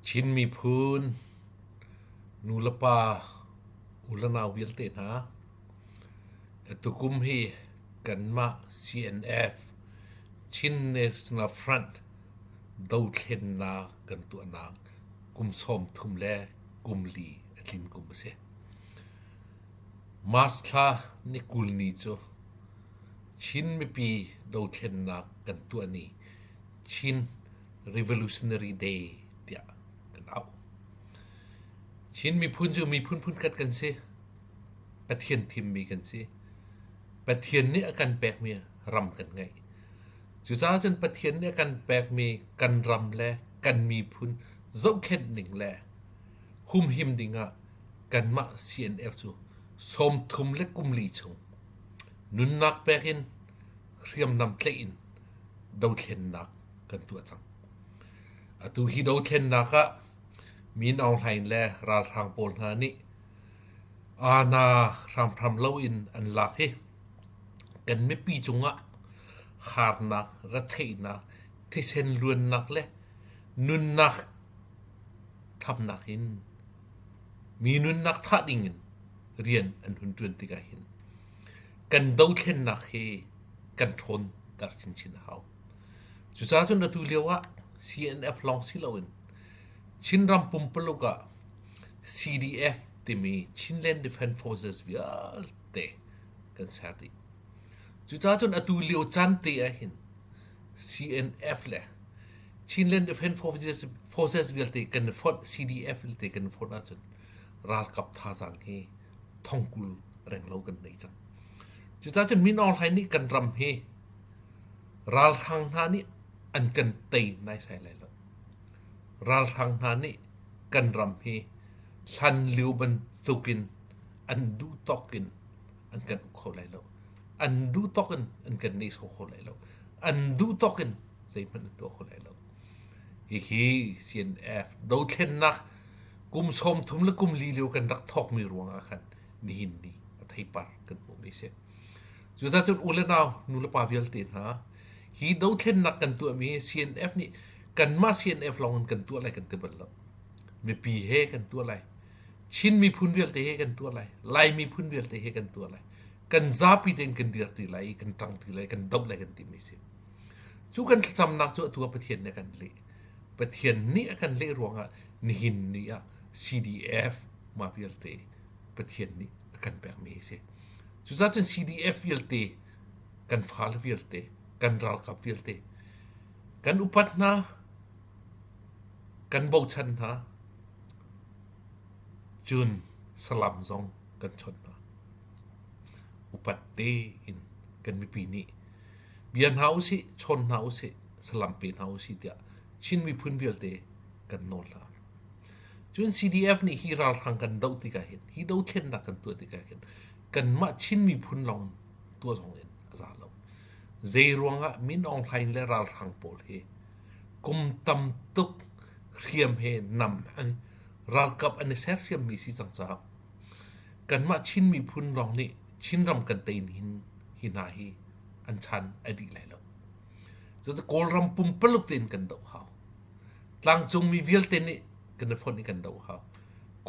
Chin miphun nulepa u le nau vialte hna, tukum hi kanmah CNF Chin National Front dothlennak kan tuahnak kum 30 le kum li a tlin kum a si. March thla ni 20 ni cu Chin mipi dothlennak kan tuah ni Chin Revolutionary Day tiah kan auh. Chin miphun cu miphun phunkhat kan si. Pathian thimmi kan si. Pathian nih a kan pekmi ram kan ngeih. Cucaah cun Pathian nih a kan pekmi kan ram le kan miphun zohkhenh ning le humhim dingah kanmah CNF cu 30 le kum li chung nunnak pek in hriamnam tlaih in dothlennak kan tuah cang. Atu hi dothlennak ah Min Aung Hlaing le ralhrang pawl hna nih aana hramhram loin an lak i kan mipi cungah harnak, retheihnak, thisen luannak le nunnak thamnak in mi nunnak thah dingin rian an hun ṭuan tikah hin kan dothlennak hi kan ṭhawnter chinchin a hau. Cucaah cun atu lio ah CNF lawng si loin Chinram pumpuluk ah CDF timi Chinland Defence Forces vialte kan ser dih. Cucaah cun atu lio caan te ah hin CNF le Chinland Defence Forces, Forces vialte kan i fonh, CDF vialte kan i fonh ahcun ralkap thazaang hi thongkul renglo kan nei cang. Cucaah cun Min Aung Hlaing nih kan ram hi ralhrang hna nih an kan tei naisai lai lo. Ralhrang hna nih kan ram hi hlan lio bantukin an duh tawk in an kan uk kho lai lo. An duh tawk in an kan nehsawh kho lai lo. An duh tawk in zeihmanh an tuah kho lai lo. Hihi CNF dothlennak kum 30 le kum li lio kan rak thawkmi ruangah khan nihin ni a theipar kan hmuhmi a si. Cucaah cun u le nau, nu le pa vialte hna, hi dothlennak kan tuahmi CNF nih kanmah CNF lawng in kan tuah lai kan ti bal lo. Mipi he kan tuah lai. Chin miphun vialte he kan tuah lai. Lai miphun vialte he kan tuah lai. Kan zapi tein kan dirti lai, kan ṭangṭi lai, kan doh lai kan timi si. Cu kan thlacamnak cu atu ah Pathian nih a kan leh. Pathian nih a kan leh ruangah nihin ni ah CDF mah vialte Pathian nih a kan pekmi hi si. Cucaah cun CDF vialte, kan fale vialte, kan ralkap vialte, kan upat hna, kan bochan hna, cun salam zong kan chawnh hna. Upat tein kan mipi nih bia hna usih, chawn hna usih, salam pe hna usih tiah Chin miphun vialte kan nawl hna. Cun CDF nih hi ralhrang kan doh tikah hin, hi dothlennak kan tuah tikah hin kanmah Chin miphun lawng tuah zong in a za lo. Zei ruangah Min Aung Hlaing le ralhrang pawl hi kum tam tuk hriam he nam ralkap an i sersiammi si cang caah kanmah Chin miphun lawng nih Chinram kan tei hin hi hna hi an chan a dih lai lo. Cucu Kawlram pumpaluk tein kan doh hau. Tlangcungmi vialte nih kan i fonh i kan doh hau.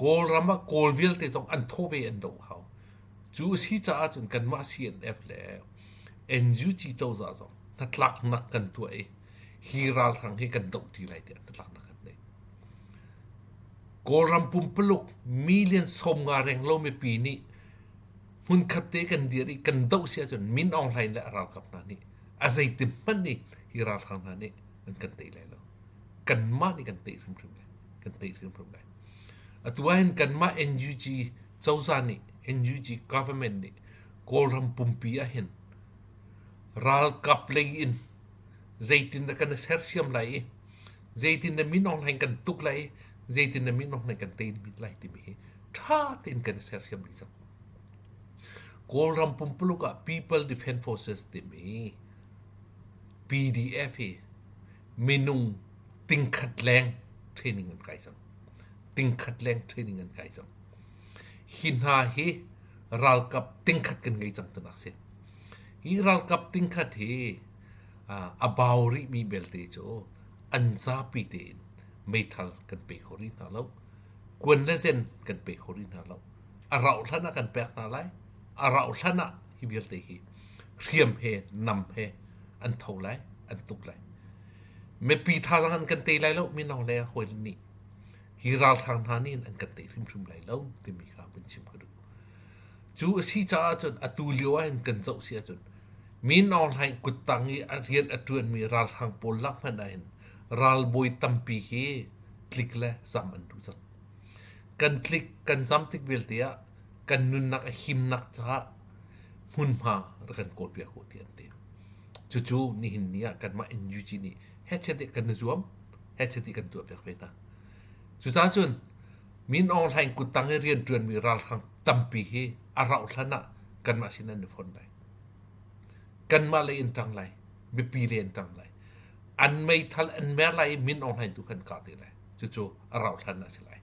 Kawlram ah Kawl vialte zong an thaw ve an doh hau. Cu a si caah cun kanmah CNF le NUG cozah zong hnatlaknak kan tuah i hi ralhrang hi kan doh ṭi lai tiah hnatlaknak kan nei. Kawlram pumpaluk million 50 renglo mipi nih hmunkhat te kan dir i kan doh si ahcun Min Aung Hlaing le a ralkap hna nih a zeitin hmanh nih hi ralhrang hna nih an kan tei lai lo. Kanmah nih kan tei hrimhrim lai. Kan tei hrimhrim lai. Atu ahhin kanmah NUG cozah nih NUG government nih Kawlram pumpi ahhin ralkap lei in zeitindah kan i sersiam lai i zeitindah Min Aung Hlaing kan tuk lai i zeitindah Min Aung Hlaing kan tei lai timi hi ṭha tein kan i sersiam dih cang. Kawlram pumpuluk ah People Defence Forces timi PDF hi minung tingkhat leng training an kai cang. Tingkhat leng training an kai cang. Hi hna hi ralkap tingkhat kan ngei cang tinak si. Hi ralkap tingkhat hi a bau rihmi belte cu an zapi tein Meithal kan pe kho rih hna lo. Kuan le zen kan pe kho rih hna lo. A rauh hlan ah kan pek hna lai. A rauh hlan ah hi vialte hi hriam he nam he an tho lai, an tuk lai. Mipi thazaang an kan tei lai lo, mino le hawi nih hi ralhrang hna nih an kan tei hrimhrim lai lo timi kha vun chim ka duh. Cu a si caah cun atu lio ah hin kan zoh si ahcun Min Aung Hlaing kuttang i a rian a ṭuanmi ralhrang pawl lak hmanh ah hin ralbawi tampi hi tlik le zam an duh cang. Kan tlik kan zam tik vialte ah kan nunnak a himnak caah hmunhma rak kan kawlpiak u ti an ti. Cucu nihin ni ah kanmah NUG nih hechet i kan i zuam, hechet i kan tuahpiak ve hna. Cucaah cun Min Aung Hlaing kuttang i rianṭuanmi ralhrang tampi hi a rauh hlan ah kanmah sin an i fon lai. Kanmah lei in ṭang lai, mipi lei in ṭang lai. An meithal an mer lai i Min Aung Hlaing tu khan kah te lai. Cucu a rauh hlan ah a si lai.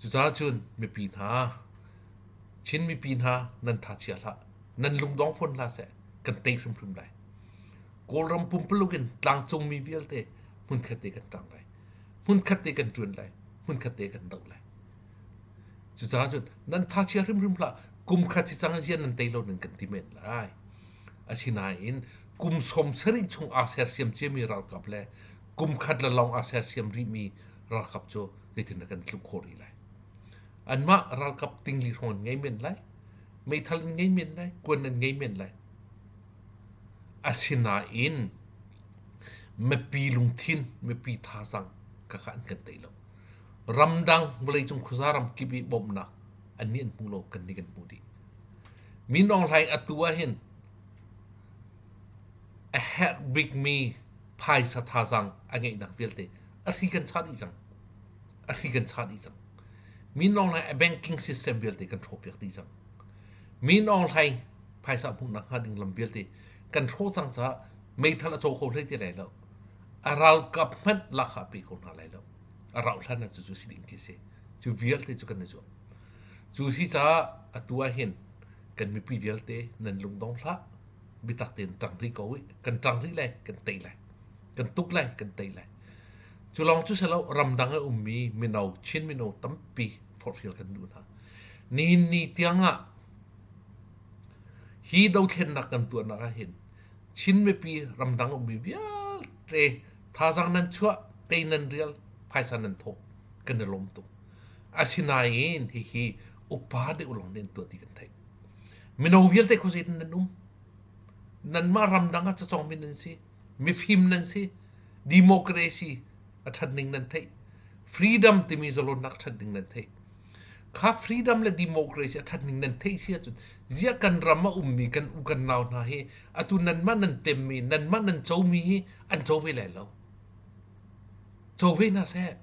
Cucaah cun mipi hna, Chin mipi hna nan tha chia hlah. Nan lungdong fawn hlah seh, kan tei hrimhrim lai. Kawlram pumpuluk in tlangcungmi vialte hmunkhat te kan ṭang lai. Hmunkhat te kan ṭuan lai. Hmunkhat te kan doh lai. Cucaah cun nan tha chia hrimhrim hlah. Kum khat si cang zian nan tei lo nan kan ti men lai. Asinain kum 70 chung aa sersiam ciami ralkap le kum khat le lawng aa sersiam rihmi ralkap cu zeitin dah kan tluk khawh rih lai. Anmah ralkap tingli hrawng an ngei men lai. Meithal an ngei men lai. Kuan an ngei men lai. Asinain mipi lungthin, mipi thazaang khakha an kan tei lo. Ramdang vawleicung khuaza ram kip i bawmhnak annih an hmu lo, kannih kan hmu dih. Min Aung Hlaing atu ah hin a herh bikmi phaisa thazaang a ngeihnak vialte a hri kan chah dih cang. A hri kan chah dih cang. Min Aung Hlaing a banking system vialte kan hrawhpiak dih cang. Min Aung Hlaing phaisa hmuhnak hnga ding lam vialte kan hrawh cang caah meithal a caw kho hlei ti lai lo. A ralkap hmanh lakah pe kho hna lai lo. A rauh hlan ah cucu si ding khi si. Cu vialte cu kan i zuam. Cu si caah atu ah hin kan mipi vialte nan lungdong hlah. Biatak tein ṭang rih ko i kan ṭang rih lai, kan tei lai. Kan tuk lai, kan tei lai. Cu lawng cu si lo, ramdang a ummi mino, Chin mino tampi forhfial kan duh hna. Nihin ni tiang ah Hi dothlennak kan tuahnak ah hin Chin mipi ramdang ummi vialte thazaang nan chuah, tei nan rial, phaisa nan thawh kan i lawm tuk. Asinain hihi upa deuh lawng nih an tuah ti kan theih. Mino vialte khuazei in nan um? Nanmah ramdang ah cacawngmi nan si, mifim nan si, democracy a ṭhat ning nan theih, freedom timi zalonnak a ṭhat ning nan theih. Kha freedom le democracy a ṭhat ning nan theih si ahcun ziah kan ram a ummi kan u kan nau hna hi atu nanmah nan temmi nanmah nan comi hi an co ve lai lo. Co ve hna seh.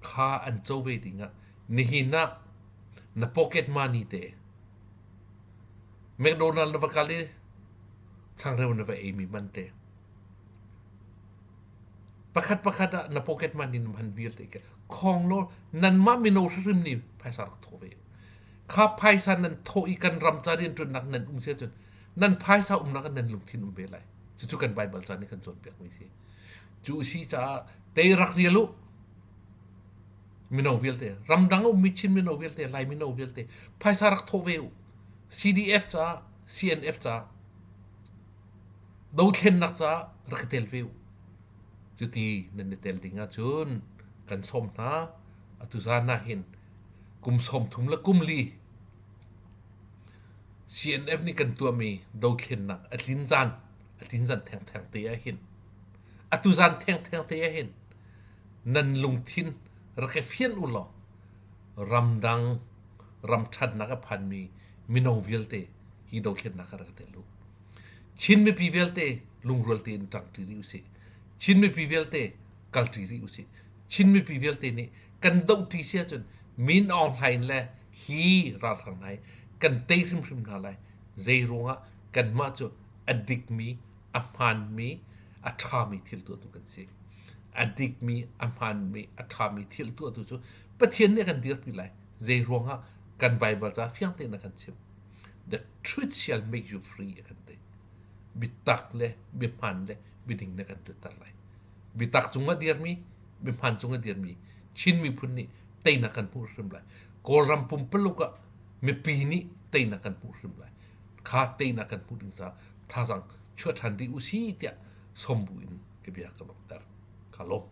Kha an co ve dingah nihin ah na pocket money te McDonald na va kal i changreu na va eimi man te Pakhat pakhat ah na pocket money na hman vialte khi khong law nanmah mino hrimhrim nih phaisa rak thawh ve. Kha phaisa nan thawh i kan ram ca rianṭuannak nan um si ahcun nan phaisa umnak ah nan lungthin um ve lai. Cucu kan Baibal ca nih kan cawnpiakmi si. Cu si caah tei rak rial u. Mino vialte, ramdang a ummi Chin mino vialte, Lai mino vialte, phaisa rak thawh ve u. CDF caah, CNF caah, dothlennak caah rak i tel ve u. Cuti nan i tel ding ahcun kan sawm hna. Atu zan ah hin kum 34 le kum li CNF nih kan tuahmi dothlennak a tlin zan a tlin zan thengtheng te ah hin atu zan thengtheng te ah hin nan lungthin rak i fian u law ramdang ram ṭhatnak a phanmi mino vialte hi dothlennak ah rak i tel u. Chin mipi vialte lungrual tein ṭangṭi rih usih. Chin mipi vialte kalṭi rih usih. Chin mipi vialte nih kan dohṭi si ahcun Min Aung Hlaing le hi ralhrang hna hi kan tei hrimhrim hna lai. Zei ruangah kanmah cu a dikmi, a hmaanmi, a ṭhami thil tuahtu kan si. A dikmi, a hmaanmi, a ṭhami thil tuahtu cu Pathian nih a kan dirpi lai. Zei ruangah kan Baibal ca fiang tein a kan chimh. The truth shall make you free a kan ti. Biatak le biahmaan le biading na kan tutter lai. Biatak cungah dirmi, Mihman cung a dirmi Chin miphun nih teinak kan hmuh hrim lai. Kawlram pumpaluk ah mipi nih teinak kan hmuh hrim lai. Kha teinak kan hmuh ding caah thazaang chuah ṭhan rih usih tiah sawm bu in ka bia ka donghter. Ka lawm.